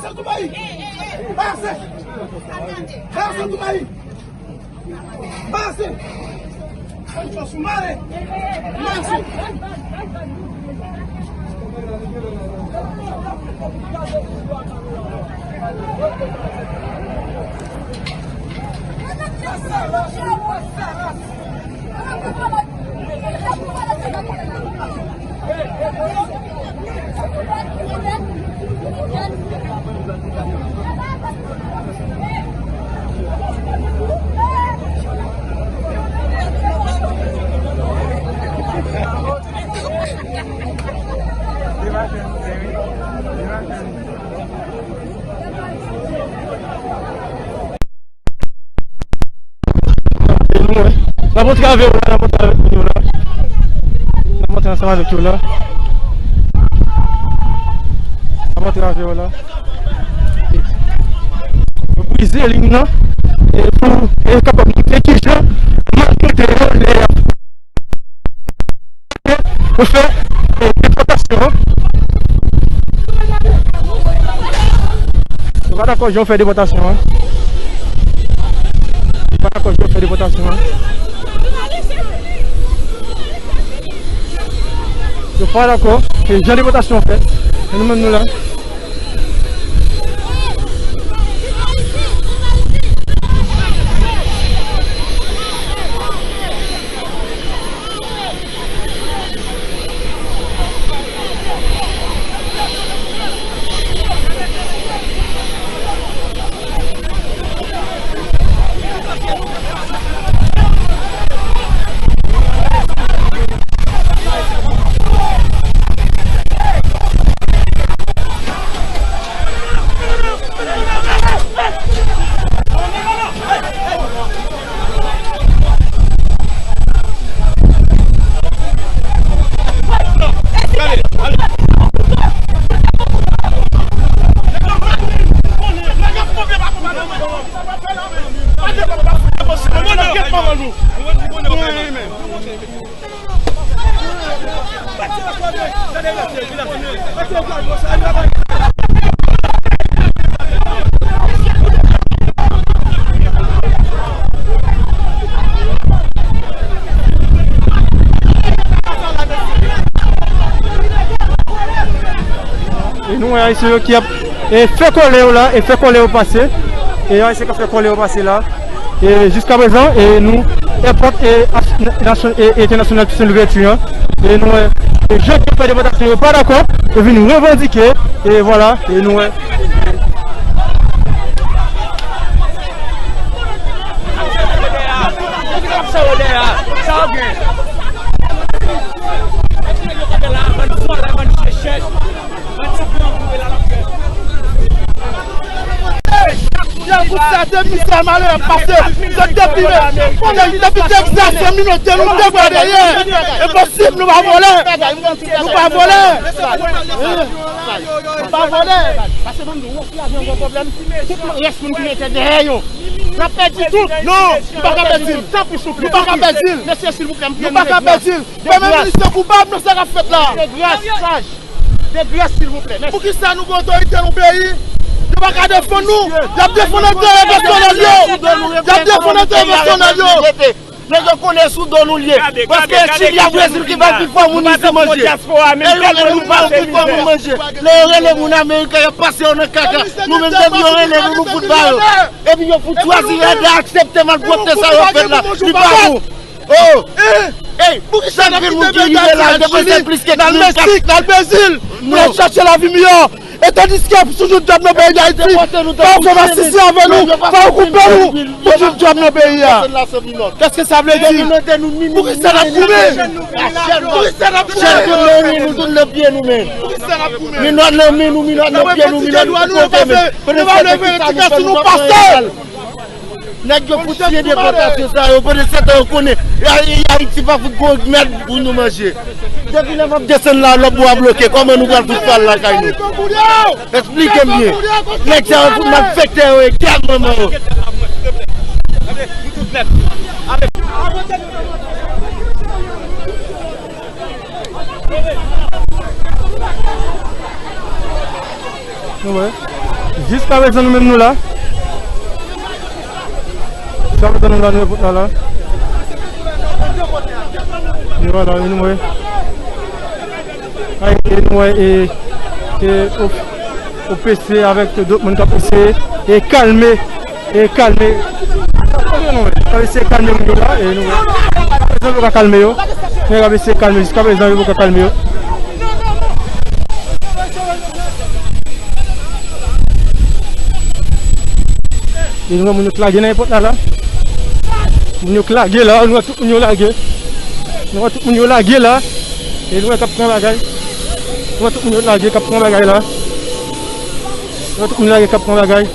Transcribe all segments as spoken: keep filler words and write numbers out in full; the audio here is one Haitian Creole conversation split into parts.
Pase! Pase tou mayi! Pase! Pase! N ap antre avè yo la, n ap antre avèk moun yo la. N ap antre ansanm avèk yo la. N ap antre avè yo la. Yo brize liy nan, e pou, e kapab montre kijan majorite yo lè y ap Yo fè, eh, depòtasyon an. Yo pa dakò jan yo fè depòtasyon an. Yo pa dakò jan yo fè depòtasyon an. Yo pa dakò, eh, jan depòtasyon an fèt. E nou menm nou la. E nou wè ayisyen yo ki ap, e, fè kòlè yo la, e fè kòlè yo pase. E ayisyen k ap fè kòlè yo pase la. E jiskaprezan, e nou, èpòt, e, as-, nasyon, e, entènasyonal Toussaint Louverture an. E nou, e, e, jan ke fè depòtasyon yo pa dakò, yo vin revandike, e vwala, e nou, e. Yo, kout sa, de mizè, malè ap pase. Zòt depi, konnen depi Texas, san minòt, nou te bò dèyè. Enposib, nou pa vòlè. Nou pa vòlè. Nou pa vòlè. Pase ban nou, wè si avyon gen pwoblèm. Tout rès moun ki mete dèyè yo. N ap pèdi tout. Non, nou pa ka pèdi l. Tanpri, souple. Nou pa ka pèdi l. Mesye, silvouplè, m priye nou. Nou pa ka pèdi l. Premye minis yo koupab nan sa k ap fèt la. De gras, saj. De gras, silvouplè. Mèsi. Poukisa nou gen otorite nan peyi? Yo pa ka defann nou. Y ap defann enterè pèsonèl yo. Y ap defann enterè pèsonèl yo. Nèg yo konnen sou do nou l ye. Paske Chili ak Brezil ki ba l pi fò moun isit manje. E yo rele nou pa yo pi fò moun manje. Lè yo rele moun Ameriken, y ap pase yo nan kaka. Nou menm, depi yo rele nou, nou fout ba yo. Epi yo fout chwazi aksepte malpwòpte sa yo fè la. Li pa bon. Oh! Ey, poukisa anpil moun ki rive la, depanse plis ke di mil kat. N al Meksik, n al Brezil, pou n al chache lavi miyò. E tandiske pou fout nou djòb nan peyi Dayiti, fò yo fè masisi avè nou, fò yo koupe nou, pou fout nou djòb nan peyi a. Kèske sa vle di? Poukisa n ap goumen? Poukisa n ap goumen? Chèn nou nan men nou, tout nan pye nou men. Poukisa n ap goumen? Minòt nan men nou, minòt nan pye nou, minòt tout kote men. Pandan se tan, nou pa fè anyen. Nèg yo fout siyen depòtasyon sa yo, pandan se tan yo konnen Ayiti pa fout gwo mèd pou nou manje. Depi lè m ap desann la, lòt bò a bloke, kòman nou pral fout pral lakay nou? Eksplike m byen. Nèg sa yo fout malfektè yo, e gad manman yo. Nou wè, Jiskaprezan nou menm nou la. Jiskaprezan nou la, nou nan pòt la la. E vwala, nou wè. Ay, e nou wè, e, e, O P C avèk dòt moun k ap eseye, e kalme, e kalme. K ap eseye kalme moun yo la, e nou wè. Jiskaprezan yo poko ka kalme yo. Men k ap eseye kalme, jiskaprezan yo poko ka kalme yo. E nou wè moun yo k lage nan pòt la la. Moun yo k lage la, nou wè tout moun yo lage. Nou wè tout moun yo lage la. E nou wè k ap pran bagay. Nou wè tout moun yo lage k ap pran bagay la. Nou wè tout moun lage k ap pran bagay.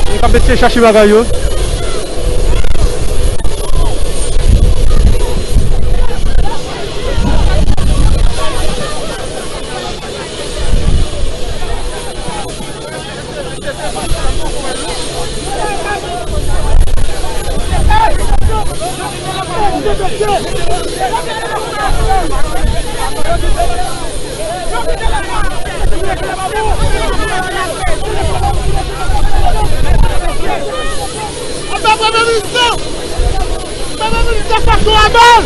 Yo k ap eseye chache bagay yo. Anba premye minis lan! Premye minis lan chache a bal!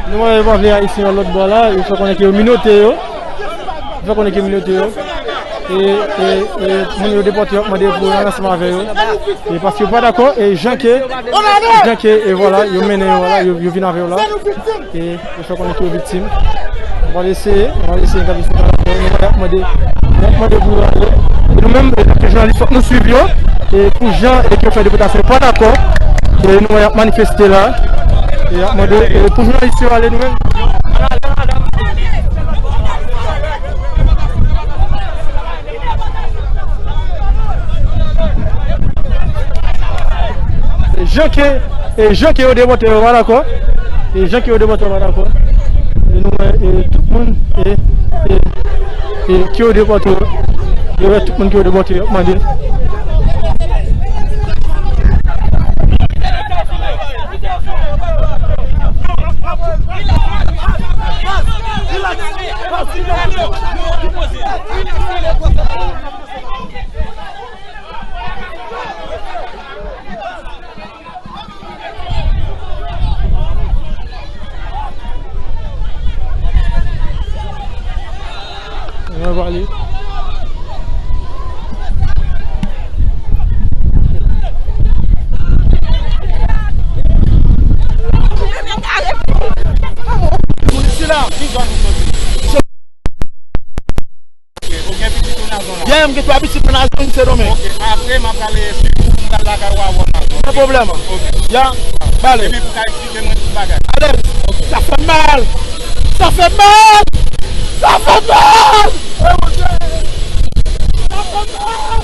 Nou wè yo pa vle Ayisyen yo lòt bò la, yo fè konnen ke yo minote yo. Yo fè konnen ke yo minote yo. E, e, e moun yo depòte yo ap mande pou yo ansanm avè yo. E paske yo pa dakò, e jan ke, jan ke, e vwala, yo mennen yo, vwala, yo, yo vin avè yo la. E yo fè konnen ke yo viktim. Nou pral eseye, nou pral eseye gade si nou pral, nou wè y ap mande, y ap mande pou yo ale. E nou menm, e, antanke jounalis, fòk nou swiv yo. E pou jan, e, ke yo fè depòtasyon, yo pa dakò. E nou wè y ap manifeste la. E y ap mande, e, pou jounalis yo ale nou menm. E jan ke, e jan ke yo depòte yo pa dakò. E jan ke yo depòte yo pa dakò. E nou wè, e tout moun, e, e, e ke yo depòte yo. Yo wè tout moun ke yo depòte yo ap mande. Mwen pale. Sila. Ki zòn ou soti? Ou gen pitit ou nan zòn la? Gen, m gen twa pitit nan zòn Sendomeng. Ok, apre m ap prale swiv ou, m pral lakay ou avè w nan zòn. Pa gen pwoblèm. Ok. Ya, pale. Epi pou ka eksplike mwen tout bagay. Alèz. Ok. Sa fè mal! Sa fè mal! Sa fè mal! Eh, mon Dieu! Sa fè mal!